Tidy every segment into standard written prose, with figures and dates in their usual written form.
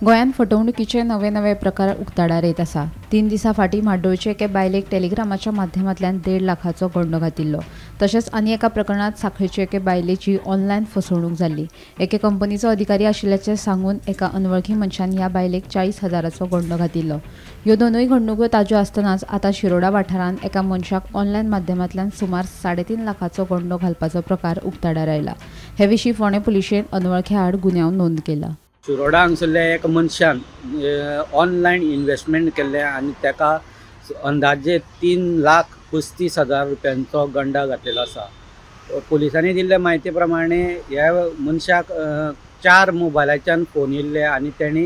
गोंयांत फटवणुकीचे नवे नवे प्रकार उक्ताडार येत आसा. 3 दिसां फाटीं म्हाड्डोळचे एके बायलेक टेलिग्रामाच्या माध्यमांतल्यान 1.5 लाखाचो गंडो घातिल्लो. तशेंच आनी एका प्रकरणांत सांखळेचे एके बायलेची ऑनलायन फसवणूक जाल्ली. एके कंपनीचो अधिकारी आशिल्ल्याचें सांगून एका अनवळखी मनशान ह्या बायलेक 40,000चो गंडो घातिल्लो. ह्यो दोनूय घडणुको ताज्यो आसतनाच आतां शिरोडा वाठारांत एका मनशाक ऑनलायन माध्यमांतल्यान सुमार 3.5 लाखाचो गंडो घालपाचो प्रकार उक्ताडार आयला. हे विशीं फोंडें पुलिशेन अनवळख्या आड गुन्यांव नोंद केला. शिरोडा हांगसरल्या एका मनशान ऑनलायन इन्वेस्टमेंट केल्लें आनी ताका अंदाजे 3,35,000 रुपयांचो गंडा घातलेलो आसा. पुलिसांनी दिल्ले म्हायती प्रमाणे ह्या मनशाक 4 मोबायलाच्यान फोन येयल्ले आनी तेणी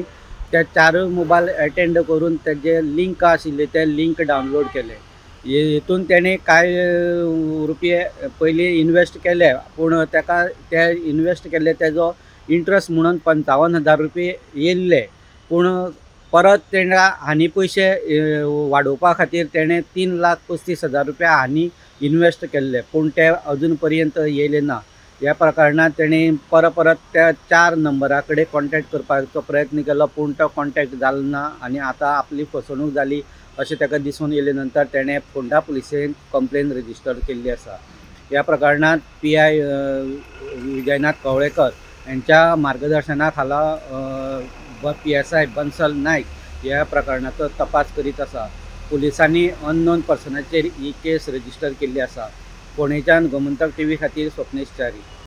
त्या 4 मोबायल एटेंड करून तेजे लिंक आशिल्ले ते लिंक डावनलोड केले. हितून तेणें कांय रुपये पयलीं इन्वेस्ट केले, पूण ताका ते इन्वेस्ट केल्ले तेजो इंट्रस्ट म्हणून 55,000 रुपये येयल्ले, पूण परत तेणें हानी पयशे वाडोवपा खातीर तेणें 3,35,000 रुपया हानी इन्वेस्ट केल्ले, पूण ते अजून पर्यंत येयले ना. ह्या प्रकरणांत तेणें परत परत त्या 4 नंबरा कडेन कॉन्टेक्ट करपाचो प्रयत्न केलो, पूण तो कॉन्टेक्ट जालो ना आनी आतां आपली फसवणूक जाली अशें ताका दिसून येयले नंतर तेणें फोंडा पुलिसेन कंप्लेन रजिस्टर केल्ली आसा. ह्या प्रकरणांत PI Vijaynath Kavlekar यांच्या मार्गदर्शना खाला PSI Bansal Naik ह्या प्रकरणाचो तपास करीत आसा. पुलिसांनी अननोन पर्सनाचेर ही केस रजिस्टर केल्ली आसा. फोंडेच्यान गोमंतक टीव्ही खातीर स्वप्नेश च्यारी.